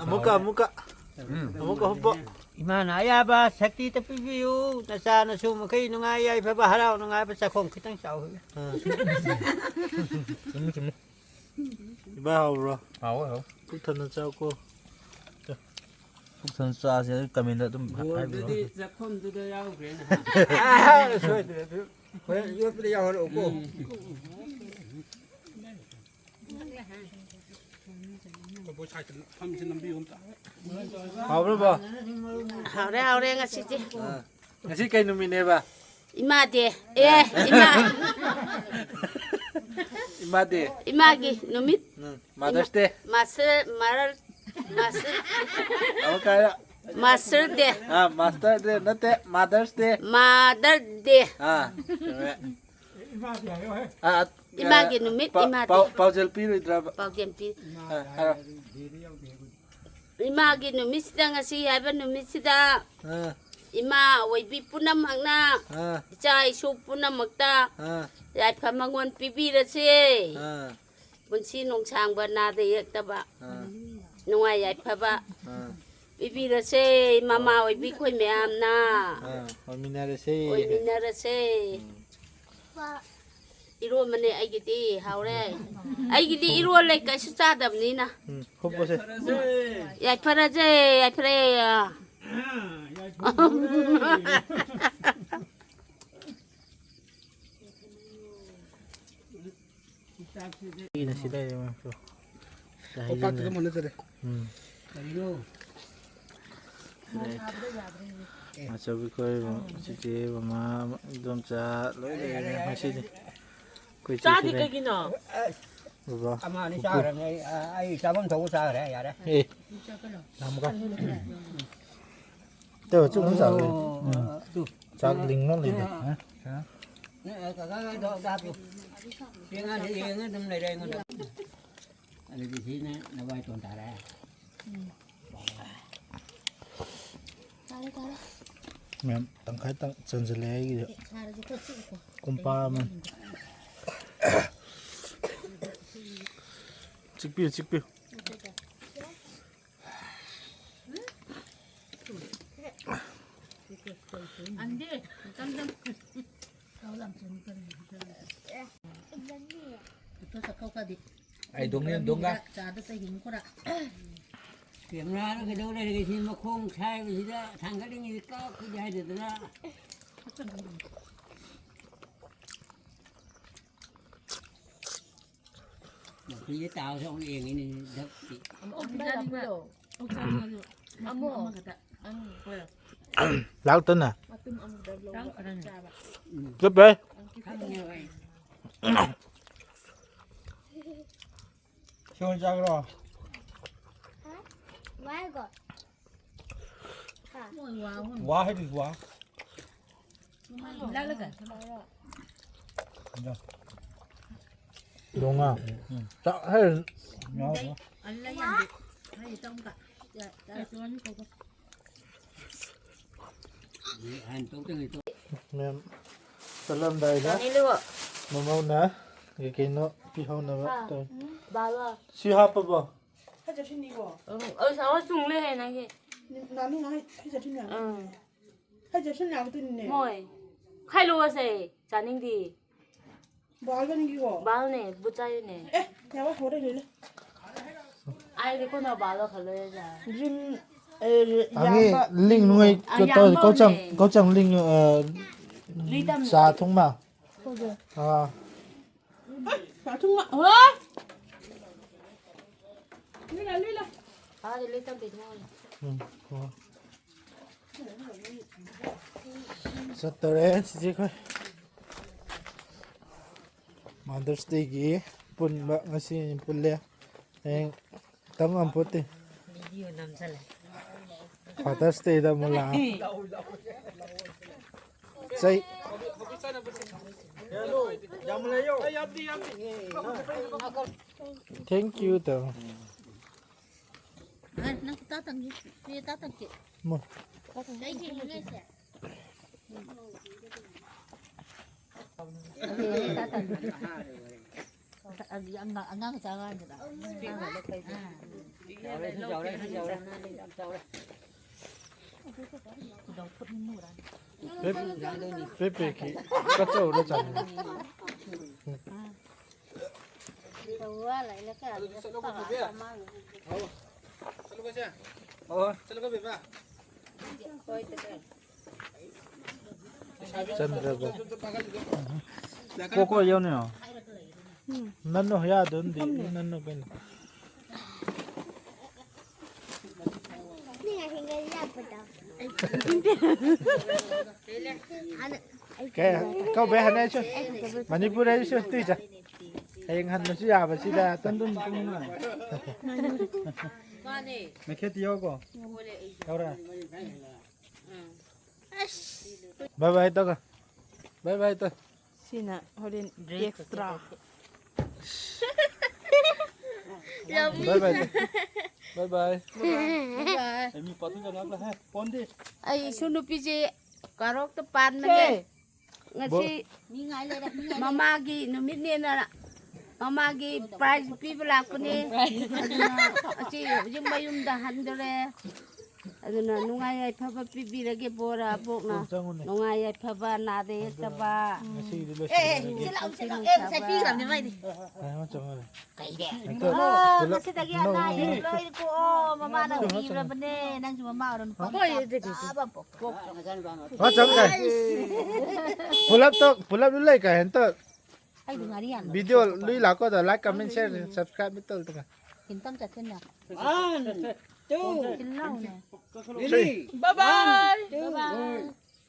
ꯑꯃꯨꯛꯀ, ꯑꯃꯨꯛꯀ꯫ ꯎꯝ꯫ ꯑꯃꯨꯛꯀ ꯍꯨꯞꯄꯣ꯫ ꯏꯃꯥꯅ ꯑꯌꯥꯕ ꯁꯛꯇꯤ ꯇꯞꯄꯤꯕꯤꯌꯨ꯫ ꯅꯆꯥ ꯅꯁꯨ ꯃꯈꯩ ꯅꯨꯡꯉꯥꯏ ꯌꯥꯏꯐꯕ ꯍꯔꯥꯎ ꯅꯨꯡꯉꯥꯏꯕ ꯆꯥꯛꯈꯣꯝ ꯈꯤꯇꯪ ꯆꯥꯎ꯫ ꯑꯥ꯫ ꯆꯨꯝꯃꯤ, ꯆꯨꯝꯃꯤ꯫ ꯏꯕꯥꯏ ꯍꯥꯎꯕ꯭ꯔꯣ? ꯍꯥꯎꯋꯦ, ꯍꯥꯎꯋꯦ꯫ ꯄꯨꯛ ꯊꯟꯅ ꯆꯥꯎꯀꯣ꯫ ꯄꯨꯛ ꯊꯟꯅ ꯆꯥꯁꯦ, ꯑꯗꯨ comment ꯑꯗꯨꯝ ꯍꯥꯏꯕꯤꯔꯣ꯫ ꯕꯣꯜꯗꯨꯗꯤ ꯆꯥꯛꯈꯨꯝꯗꯨꯗ ꯌꯥꯎꯈ꯭ꯔꯦꯅ꯫ ꯑꯥ, ꯁꯣꯏꯗ꯭ꯔꯦ ꯑꯗꯨ꯫ ꯍꯣꯔꯦꯟ ꯌꯣꯠꯄꯗ ꯌꯥꯎꯍꯜꯂꯛꯎꯀꯣ꯫ ꯎꯝ꯫ ꯀꯕꯣꯛ ꯁꯥꯏꯠꯇ ꯐꯝꯁꯤ ꯅꯝꯕꯤꯌꯨ ꯑꯝꯇ꯫ ꯍꯥꯎꯕ꯭ꯔꯣ, ꯕꯣ? ꯍꯥꯎꯔꯦ, ꯍꯥꯎꯔꯦ ꯉꯁꯤꯗꯤ꯫ ꯑꯥ꯫ ꯉꯁꯤ ꯀꯩ ꯅꯨꯃꯤꯠꯅꯦꯕ? ꯏꯃꯥꯗꯤ, ꯑꯦ, ꯏꯃꯥ, ꯏꯃꯥꯗꯤ꯫ ꯏꯃꯥꯒꯤ ꯅꯨꯃꯤꯠ꯫ ꯎꯝ, Mother's Day꯫ ꯃꯥꯁꯇꯔ, ꯃꯔꯜ, ꯃꯥꯁꯇꯔ, ꯑꯃꯨꯛꯀ ꯍꯥꯏꯔꯣ꯫ Master Day꯫ ꯑꯥ, Master Day ꯅꯠꯇꯦ, Mother's Day꯫ Mother Day꯫ ꯑꯥ, ꯆꯨꯝꯃꯦ꯫ ꯑꯥ, ꯏꯃꯥꯒꯤ ꯅꯨꯃꯤꯠ, ꯄꯥꯎ-, ꯏꯃꯥꯗꯤ꯫ ꯄꯥꯎ-, ꯄꯥꯎꯖꯦꯜ ꯄꯤꯔꯣꯏꯗ꯭ꯔꯕ? ꯄꯥꯎꯖꯦꯜ ꯄꯤ-, ꯑꯥ, ꯍꯥꯏꯔꯣ꯫ ꯏꯃꯥꯒꯤ ꯅꯨꯃꯤꯠꯁꯤꯗ, ꯉꯁꯤ ꯍꯥꯏꯕ ꯅꯨꯃꯤꯠꯁꯤꯗ, ꯑꯥ꯫ ꯏꯃꯥ ꯑꯣꯏꯕꯤ ꯄꯨꯝꯅꯃꯛꯅ ꯑꯥ꯫ ꯏꯆꯥ ꯏꯁꯨ ꯄꯨꯝꯅꯃꯛꯇ ꯑꯥ꯫ ꯌꯥꯏꯐ ꯃꯉꯣꯟ ꯄꯤꯕꯤꯔꯁꯦ꯫ ꯑꯥ꯫ ꯄꯨꯟꯁꯤ ꯅꯨꯡꯁꯥꯡꯕ, ꯅꯥꯗ ꯌꯦꯛꯇꯕ, ꯑꯥ꯫ ꯅꯨꯡꯉꯥꯏ ꯌꯥꯏꯐꯕ ꯑꯥ꯫ ꯄꯤꯕꯤꯔꯁꯦ꯫ ꯃꯃꯥ ꯑꯣꯏꯕꯤ ꯑꯩꯈꯣꯏ ꯃꯌꯥꯝꯅ ꯑꯥ, ꯑꯣꯏꯃꯤꯟꯅꯔꯁꯦ꯫ ꯑꯣꯏꯃꯤꯟꯅꯔꯁꯦ꯫ ꯎꯝ꯫ ꯏꯔꯣꯝꯕꯅꯦ ꯑꯩꯒꯤꯗꯤ ꯍꯥꯎꯔꯦ꯫ ꯑꯩꯒꯤꯗꯤ ꯏꯔꯣꯜꯂꯦ ꯀꯩꯁꯨ ꯆꯥꯗꯕꯅꯤꯅ꯫ ꯎꯝ, ꯍꯨꯞꯄꯁꯦ꯫ ꯌꯥꯏꯐꯔꯁꯦ, ꯌꯥꯏꯐꯔꯦ꯫ ꯁꯤꯅ ꯁꯤ ꯂꯩꯔꯦ ꯃꯣꯏꯁꯨ꯫ ꯀꯣꯝꯄꯥꯛꯇꯨꯒ ꯃꯥꯟꯅꯖꯔꯦ꯫ ꯎꯝ꯫ ꯀꯔꯤꯅꯣ? ꯃꯆꯧꯕꯤ ꯈꯣꯏ, ꯆꯤꯆꯦ, ꯃꯃꯥ, ꯏꯗꯣꯝꯆꯥ ꯂꯣꯏ ꯂꯩꯔꯦ ꯉꯁꯤꯗꯤ꯫ ꯑꯩꯈꯣꯏ ꯆꯦꯁꯨ ꯆꯥꯗꯦ ꯂꯩ꯫ ꯀꯩꯒꯤꯅꯣ? ꯕꯕꯥ, ꯑꯃ ꯑꯅꯤ ꯄꯨꯄꯨ꯫ ꯆꯥꯈ꯭ꯔꯕꯅꯦ꯫ ꯑꯩ, ꯑꯩ ꯆꯥꯐꯝ ꯊꯣꯛꯄ ꯆꯥꯈ꯭ꯔꯦ, ꯌꯥꯔꯦ꯫ ꯑꯦ, ꯂꯥꯝꯃꯨꯀ꯫ ꯇꯧ, ꯆꯨꯝ ꯆꯥꯔꯣꯏ꯫ ꯑꯣ, ꯎꯝ꯫ ꯑꯗꯨ꯫ ꯆꯥꯛ ꯂꯤꯡꯉꯣ ꯂꯩꯗꯦ꯫ ꯑ꯫ ꯅꯣꯏ ꯀꯀꯥ ꯍꯣꯏꯗꯣ ꯑꯝꯇ ꯍꯥꯞꯄꯨ꯫ ꯌꯦꯡꯉ-, ꯌꯦꯡꯉ ꯑꯗꯨꯝ ꯂꯩꯔꯦ ꯑꯩꯉꯣꯟꯗ꯫ ꯑꯗꯨꯗꯤ ꯁꯤꯅ ꯅꯕꯥꯏꯇꯣꯟ ꯇꯥꯔꯦ꯫ ꯇꯥꯔꯦ, ꯇꯥꯔꯦ꯫ ꯃꯌꯥꯝ ꯇꯪꯈꯥꯏ ꯇꯪ ꯆꯟꯁꯤꯜꯂꯦ ꯑꯩꯒꯤꯁꯨ꯫ ꯑꯦ, ꯁꯥꯔꯁꯨ ꯈꯔ ꯆꯤꯛꯎꯀꯣ꯫ ꯀꯣꯝꯄꯥꯛ ꯑꯃ꯫ ꯆꯤꯛꯄꯤꯌꯨ, ꯆꯤꯛꯄꯤꯌꯨ꯫ ꯑꯟꯗꯤ, ꯆꯝ ꯆꯝ꯫ ꯆꯥꯛꯀꯧ ꯀꯗꯤ꯫ ꯑꯩ ꯗꯣꯡꯅꯤ, ꯗꯣꯡꯒ꯫ ꯆꯥꯗ ꯆꯍꯤ ꯈꯔ꯫ ꯀꯦꯃꯦꯔꯥꯗ ꯀꯩꯗꯧ ꯂꯩꯔꯒꯦ? ꯁꯤ ꯃꯈꯣꯡ ꯁꯥꯏꯕꯁꯤꯗ ꯊꯥꯡꯒꯠꯂꯤꯉꯩꯗ ꯀꯥꯞꯈꯤꯒꯦ ꯍꯥꯏꯗꯗꯅ꯫ ꯃꯈꯨꯏꯁꯦ ꯇꯥꯕꯁꯨ ꯑꯃꯨꯛ ꯌꯦꯡꯉꯤꯅꯦ, ꯙꯞꯇꯤ꯫ ꯑꯃꯨꯛ ꯆꯥꯅꯤꯡꯕ꯭ꯔꯣ? ꯑꯃꯨꯛ ꯆꯥꯅꯤꯡꯉꯁꯨ꯫ ꯑꯃꯨꯛ꯫ ꯑꯃꯈꯛꯇ꯫ ꯑꯪ꯫ ꯍꯣꯏ꯫ ꯂꯥꯛꯇꯅ꯫ ꯆꯠꯄꯦ꯫ ꯁꯤ ꯑꯣꯏꯅ ꯆꯥꯈ꯭ꯔꯣ꯫ ꯋꯥ ꯍꯥꯏꯗꯤ ꯋꯥ꯫ ꯗꯣꯉꯥ꯫ ꯆꯥꯛ ꯍꯩ꯫ ꯃꯦꯝ ꯆꯠꯂꯝꯗꯥꯏꯗ ꯆꯥꯅꯤꯡꯗꯦꯀꯣ꯫ ꯃꯃꯧꯅ ꯀꯩ ꯀꯩꯅꯣ ꯄꯤꯍꯧꯅꯕ ꯍꯥ꯫ ꯇꯧꯏ꯫ ꯕꯥꯕꯥ꯫ ꯁꯤ ꯍꯥꯞꯄꯕꯣ? ꯎꯝ, ꯑꯩ ꯁꯥꯎ ꯆꯨꯡ ꯂꯩ ꯍꯦ ꯅꯪꯒꯤ꯫ ꯎꯝ꯫ ꯍꯥꯏ ꯆꯠꯁꯤꯟ ꯌꯥꯕꯗꯨꯅꯤꯅꯦ꯫ ꯃꯣꯏ꯫ ꯈꯥꯏꯂꯣꯁꯦ꯫ ꯆꯥꯅꯤꯡꯗꯦ꯫ ꯕꯥꯜꯅꯦ, ꯕꯨꯠ ꯆꯥꯏꯅꯦ꯫ ꯑꯦ, ꯌꯥꯕ ꯍꯣꯔꯦ ꯂꯩꯂꯦ꯫ ꯑꯩꯗꯤ ꯀꯣꯟꯅ ꯕꯥꯜꯗꯣ ꯈꯜꯂꯣ ꯌꯥ꯫ ꯗ꯭ꯔꯤꯝ, ꯑꯦ, ꯌꯥꯝꯕ꯫ ꯂꯤꯡ ꯅꯨꯡꯉꯩ ꯑ, ꯀꯣ-, ꯇꯧ-, ꯌꯥꯝꯕ ꯀꯧꯆꯪ, ꯑꯃꯅꯦ꯫ ꯀꯧꯆꯪ ꯂꯤꯡ, ꯑ, ꯂꯤꯇꯝ꯫ ꯆꯥ ꯊꯨꯡꯃ꯫ ꯍꯣꯏ꯫ ꯑꯥ꯫ ꯆꯥ ꯊꯨꯡꯃ꯫ ꯍꯣꯏ꯫ ꯂꯤꯂꯥ, ꯂꯤꯂꯥ꯫ ꯑꯥꯗ ꯂꯤꯇꯝ ꯄꯤꯊꯣꯛꯑꯣ꯫ ꯎꯝ, ꯍꯣꯏ꯫ ꯆꯠꯇꯧꯔꯦ ꯆꯤꯆꯦ ꯈꯣꯏ꯫ Mother's Dayꯒꯤ ꯄꯨꯟꯕ ꯉꯁꯤ ꯄꯨꯜꯂꯦ꯫ ꯍꯌꯦꯡ ꯇꯝ ꯉꯝꯄꯣꯠꯇꯦ꯫ Father's Dayꯗ ꯑꯃꯨꯛ ꯂꯥꯛꯑ꯫ ꯆꯩ꯫ Thank you ꯇꯧ꯫ ꯅꯪ ꯇꯥ ꯇꯪꯒꯤ꯫ ꯁꯤ ꯇꯥ ꯇꯪꯒꯤ꯫ ꯃꯣ꯫ ꯇꯥ ꯇꯪꯒꯤ꯫ ꯑꯩꯒꯤ ꯏꯃꯦꯖꯁꯦ꯫ ꯑꯉꯥꯡ ꯃꯆꯥ ꯑꯉꯥꯡꯗꯨꯗ꯫ ꯄꯦ-, ꯄꯦ-, ꯄꯦꯛꯀꯤ ꯀꯠꯆꯧꯔ ꯆꯥꯅꯤꯡꯉꯤ꯫ ꯆꯟꯗ꯭ꯔꯕ꯫ ꯀꯣ ꯀꯣ ꯌꯧꯅꯤꯅꯣ꯫ ꯅꯟꯅꯣ ꯍꯌꯥꯗꯨꯅꯗꯤ ꯅꯟꯅꯣ ꯀꯩꯅꯣ꯫ ꯅꯤꯡꯉꯥꯏ ꯍꯤꯡꯒꯩ ꯂꯥꯛꯄꯗꯣ꯫ ꯀꯧꯕ ꯍꯥꯏꯅ ꯑꯩꯁꯨ ꯃꯅꯤꯄꯨꯔ ꯑꯩꯁꯨ ꯇꯨꯏ ꯆꯠ ꯍꯌꯦꯡ ꯍꯟꯕꯁꯨ ꯌꯥꯕꯁꯤꯗ ꯆꯟꯗꯨꯝ ꯃꯦꯈꯦꯠ ꯌꯥꯎꯀꯣ ꯌꯥꯎꯔꯦ꯫ ꯕꯥꯏ ꯕꯥꯏ ꯇꯧꯒ ꯕꯥꯏ ꯕꯥꯏ ꯇꯧ꯫ ꯁꯤꯅ ꯍꯣꯔꯦꯟ ꯑꯦꯛꯁꯇ꯭ꯔꯥ꯫ ꯕꯥꯏ ꯕꯥꯏ ꯇꯧ꯫ ꯕꯥꯏ ꯕꯥꯏ꯫ ꯑꯩ ꯃꯤ ꯄꯥꯊꯨ ꯆꯪꯉꯛꯂ ꯍꯦ ꯄꯣꯟꯗꯦ꯫ ꯑꯩ ꯏꯁꯨ ꯅꯨꯄꯤꯁꯦ ꯀꯥꯔꯣꯛꯇ ꯄꯥꯟꯕꯅꯦ꯫ ꯉꯁꯤ ꯃꯃꯥꯒꯤ ꯅꯨꯃꯤꯠꯅꯦꯅ ꯃꯃꯥꯒꯤ ꯄ꯭ꯔꯥꯏꯖ ꯄꯤꯕ ꯂꯥꯛꯄꯅꯦ꯫ ꯑꯗꯨꯅ ꯑꯁꯤ ꯍꯧꯖꯤꯛ ꯃꯌꯨꯝꯗ ꯍꯟꯗꯣꯔꯦ꯫ ꯑꯗꯨꯅ ꯅꯨꯡꯉꯥꯏ ꯌꯥꯏꯐꯕ ꯄꯤꯕꯤꯔꯒꯦ ꯕꯣꯔ ꯑꯕꯣꯛꯅ꯫ ꯆꯪꯉꯨꯅꯦ꯫ ꯅꯨꯡꯉꯥꯏ ꯌꯥꯏꯐꯕ ꯅꯥꯗ ꯌꯦꯛꯇꯕ꯫ ꯉꯁꯤꯒꯤꯗꯤ ꯑꯦ, ꯂꯣꯏꯁꯤꯜꯂꯦ꯫ ꯁꯤ ꯂꯥꯛꯑꯣ, ꯁꯤ ꯂꯥꯛꯑꯣ꯫ ꯑꯦ, ꯉꯁꯥꯏ ꯄꯤꯈ꯭ꯔꯕꯅꯦ ꯃꯥꯏꯗꯤ꯫ ꯉꯥꯏꯈꯣ, ꯆꯪꯉꯨꯅꯦ꯫ ꯍꯦꯛꯇ ꯑꯣ, ꯄꯨꯂꯞ ꯉꯁꯤꯗꯒꯤ ꯑꯅꯥ ꯑꯌꯦꯛ ꯂꯣꯏ ꯇꯣꯛꯑꯣ꯫ ꯃꯃꯥꯅ ꯄꯤꯔꯕꯅꯦ꯫ ꯅꯪꯁꯨ ꯃꯃꯥ ꯑꯣꯏꯔꯣ ꯅꯨꯄꯥ ꯃꯆꯥ꯫ ꯍꯣꯏ, ꯑꯗꯨꯗꯤ꯫ ꯄꯣꯛ, ꯄꯣꯛ, ꯄꯣꯛ꯫ ꯄꯨꯂꯞ ꯇꯧ, ꯄꯨꯂꯞ ꯂꯩ ꯀꯥꯏ ꯍꯦꯟꯇ꯫ ꯑꯩꯗꯤ ꯉꯥꯔꯤ ꯌꯥꯝꯅ ꯚꯤꯗꯤꯑꯣ ꯂꯨꯏ ꯂꯥꯛꯀꯣꯗ like, comment, share, subscribe ꯇꯧ ꯇꯧ꯫ ꯈꯤꯇꯪ ꯆꯠꯁꯤꯟꯅ꯫ One, two, three. Bye bye. Bye bye.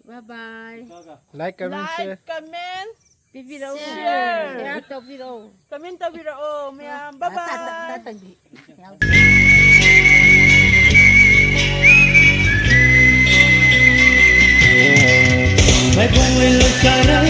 Bye bye. Like, comment, share. Like, comment, ꯄꯤꯕꯤꯔꯛꯎ꯫ Share. Share ꯇꯧꯕꯤꯔꯛꯎ꯫ Comment ꯇꯧꯕꯤꯔꯛꯑꯣ ꯃꯌꯥꯝ꯫ Bye bye. ꯃꯥꯏꯕꯣꯡ ꯂꯣꯏ ꯂꯣꯏ ꯆꯥꯔꯝ